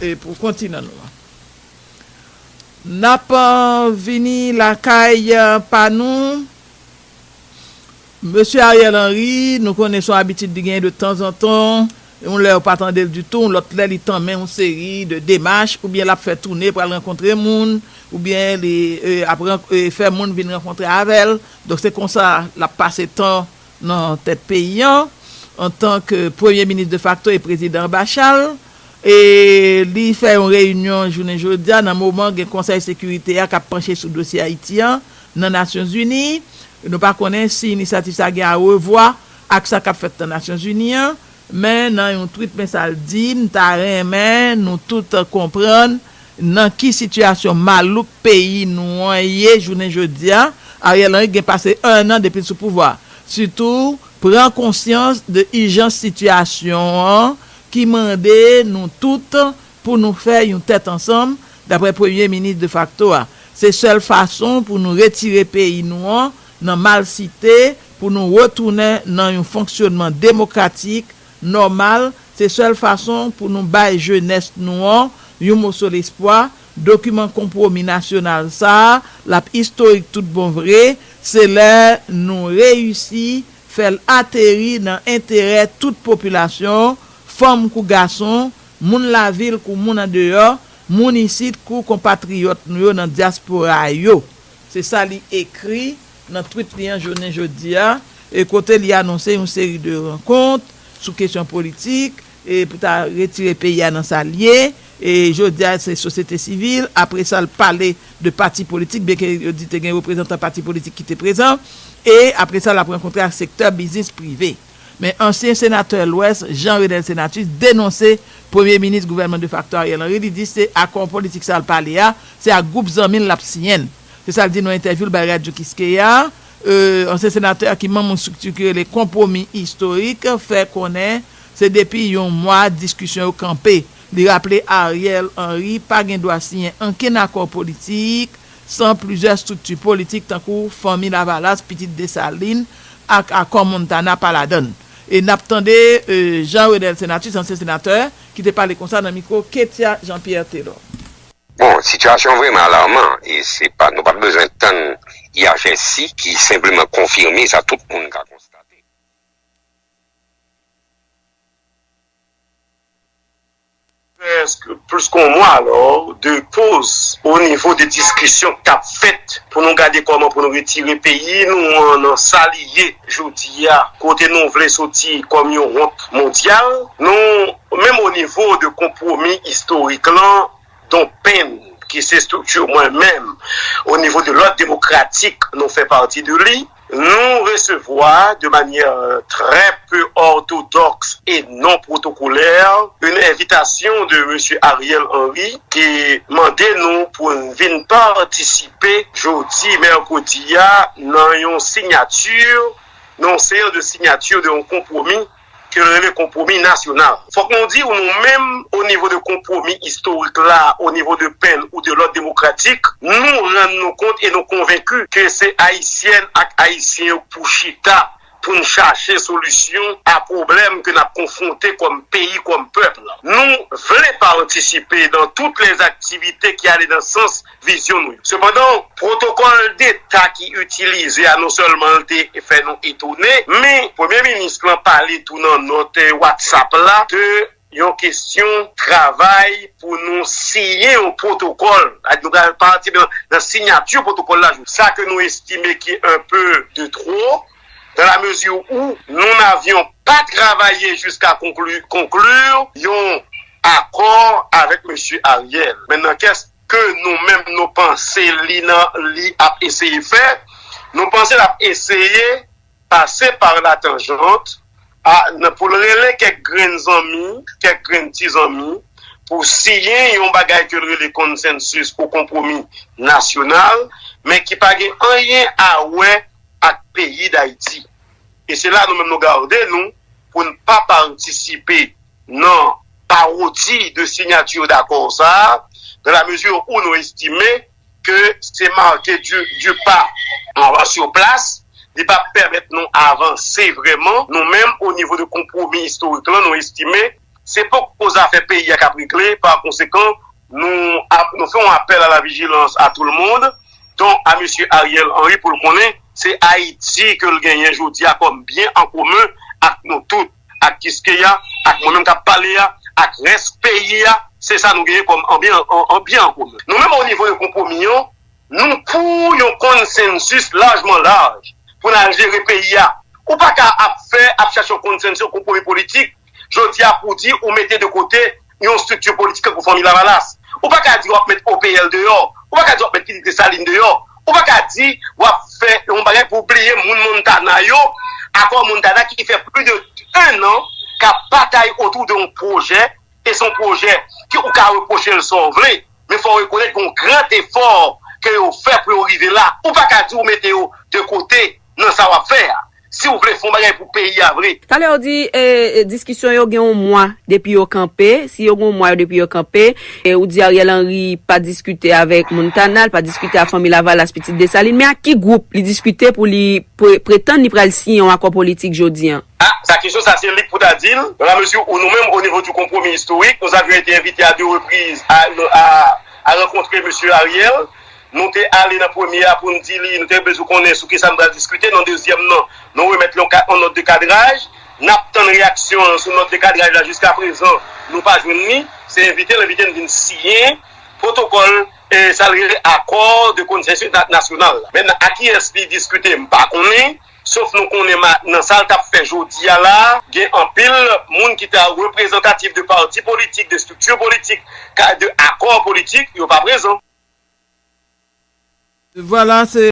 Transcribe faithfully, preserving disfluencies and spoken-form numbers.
e pou kontinan nou an. N ap, eh, vini lakay, eh, pa nou. Mesye Ariel Henry, nou konnen se yon abitid li genyen de tanzantan. Yon lè ou pa tande l ditou, yon lòt lè li tanmen yon seri de demach, oubyen l ap fè toune, pral rankontre moun, oubyen li, eh, ap ran-, eh, fè moun vin rankontre avè l. Donk, se konsa l ap pase tan nan tèt peyi an, antanke premye minis defakto e prezidan anba chal. E li fè yon reyinyon jounen jodi a, nan moman gen Konsèy Sekirite a k ap panche sou dosye Ayiti an nan Nasyonzini. Nou pa konnen si inisyativ sa gen arevwa ak sa k ap fèt nan Nasyonzini an, men nan yon twit, men sa l di, m ta renmen nou tout konprann nan ki sitiyasyon malouk peyi nou an ye jounen jodi a. Ariel Henry gen pase enn an depi l sou pouvwa. Sitou, pran konsyans de ijans sitiyasyon an ki mande nou tout pou nou fè yon tèt ansanm, daprè premye minis defakto a. Se sèl fason pou nou retire peyi nou an nan malsite, pou nou retounen nan yon fonksyonman demokratik, nòmal. Se sèl fason pou nou bay jenès nou an yon moso lespwa. Dokiman konpwomi nasyonal sa a, l ap istorik tout bon vre. Se lè nou reyisi fè l ateri nan enterè tout popilasyon, fanm kou gason, moun lavil kou moun andeyò, moun isit kou konpatriyòt nou yo nan dyaspora yo. Se sa li ekri nan twit li an jounen jodi a, e kote li anonse yon seri de rankont sou kesyon politik, e pou ta retire peyi a nan sa l ye. E jodi a, se sosyete sivil. Apre sa, l pale de pati politik, byenke yo di te gen reprezantan pati politik ki te prezan. E apre sa, l ap rankontre ak sektè biznis prive. Men ansyen senatè Lwès, Jean Renel Senatus, denonse premye minis gouvènman defakto Ariel Henry. Li di se akò politik sa l pale a, se ak gwoup zanmi l l ap siyen l. Se sa l di nan entèvyou l bay Radyo Kiskeya. E, ansyen senatè a ki manm yon estrikti ki rele Konpwomi Istorik fè konnen se depi yon mwa diskisyon yo kanpe. Li raple Ariel Henry pa gen dwa siyen ankenn akò politik san plizyè estrikti politik tankou Fanmi Lavalas, Pitit Desalin ak Akò Montana pa ladan l. E n ap tande, e, Jean Renel Senatus, ansyen senatè, ki te pale konsa nan mikwo Ketia Jean Pierre Telor. Bon, sitiyasyon an vrèman alarman e se pa, nou pa t bezwen tann I H S C ki senpleman konfime sa tout moun ka konstate. Prèske plis ke yon mwa alò de poz o nivo de diskisyon k ap fèt pou nou gade kòman pou nou retire peyi nou an nan sa li ye jodi a, kote nou vle soti kòm yon wont mondyal. Nou, menm o nivo de konpwomi istorik lan, Don Penn, ki se estrikti mwen menm, o nivo de lòd demokratik, nou fè pati de li, nou resevwa de manyè trè pe òtodòks e non pwotokolè, yon envitasyon de mesye Ariel Henry ki mande nou pou n vin patisipe jodi mèkredi a nan yon sinyati, nan yon seyans de sinyati de yon konpwomi ke l rele konpwomi nasyonal. Fòk nou di w, nou menm, o nivo de konpwomi istorik la, o nivo de Penn ou de lòd demokratik, nou rann nou kont e nou konvenki ke se Ayisyèn ak Ayisyen yo k pou chita pou n chache solisyon a pwoblèm ke n ap konfwonte kòm peyi, kòm pèp. Nou vle patisipe dans toutes les activités qui allaient dans sans vizyon nou yo. Sepandan, pwotokòl deta ki itilize a non sèlman l te fè nou etone, men premye minis lan pale tou nan nòt WhatsApp la de yon kesyon travay pou nou siyen yon pwotokòl. Nou pral patisipe nan, nan siyati pwotokòl la. Sa ke nou estime ki un peu de trop, dans la mesure où nous n'avions pas travaillé jusqu'à conclure, conclure yon akò avèk mesye Ariel. Maintenant, qu'est-ce que nou menm nou panse li nan li ap eseye fè? Nou panse l ap eseye pase par la tangente a, nan, pou l rele kèk grenn zanmi, kèk grenn ti zanmi, pou siyen yon bagay ke l rele konsansis ou konpwomi nasyonal, men ki pa gen anyen a wè ak peyi Dayiti. E se la nou menm nou gade nou pou n pa patisipe nan pawodi de sinyati dakò sa a, dans la mesure où nou estime ke se marke du, du pas sur place, li p ap pèmèt nou avanse vrèman. Nou menm, o nivo de konpwomi istorik lan, nou estime Se poko zafè peyi a k ap regle. Pa konsekan, nou, ap, nou fè yon apèl a la vijilans a tout le monde, dont a mesye Ariel Henry, pou l konnen se Ayiti ke l genyen jodi a kòm byen an komen ak nou tout, ak Kiskeya, ak mwen menm k ap pale a, ak rès peyi a. Se sa nou genyen kòm an byen, an, an byen an komen. Nou menm, o nivo de konpwomi an, nou pou yon konsensis lajman laj pou n al jere peyi a. Ou pa ka ap fè, ap chache yon konsensis, yon konpwomi politik, jodi a pou di ou mete de kote yon estrikti politik tankou Fanmi Lavalas. Ou pa ka di w ap met O P L deyò. Ou pa ka di w ap met Pitit Desalin deyò. Ou pa ka di w ap fè yon bagay pou w bliye moun Montana yo, Akò Montana ki fè plis de un an k ap batay otou de yon pwojè, e se yon pwojè ke ou ka repwoche l sa w vle, men fò w rekonèt gen yon gran efò ke yo fè pou yo rive la. Ou pa ka di w mete yo de kote nan sa w ap fè a, si w vle fè yon bagay pou peyi a vre. Talè w di, e, e, diskisyon yo gen yon mwa depi yo kanpe. Si yo gen yon mwa depi yo kanpe, e, ou di Ariel Henry pa diskite avèk Montana, l pa diskite ak Fanmi Lavalas, Pitit Desalin, men ak ki gwoup li diskite pou li pre-, pretann li pral siyen yon akò politik jodi a? Ah, sa kesyon sa se li k pou ta di l, dans la mesure où nous-mêmes, au niveau du compromis historique, nous avions été invités à deux reprises à, à, à rencontrer mesye Ariel. Nou te ale nan premye a pou n di li, nou te bezwen konnen sou kisa n pral diskite. Nan dezyèm nan, nou remèt li yon ka-, yon nòt de kadraj. N ap tann reyaksyon l sou nòt de kadraj la. Jiska prezan, nou pa jwenn li. Se envite l, envite n vin siyen pwotokòl, e sa l rele akò de konsensis na-, nasyonal la. Mentnan, a kiyès li diskite, m pa konnen. Sof nou konnen ma-, nan sa l t ap fè jodi a la, gen anpil moun ki ta reprezantatif de pati politik, de estrikti politik, ka-, de akò politik, yo pa prezan. Vwala, se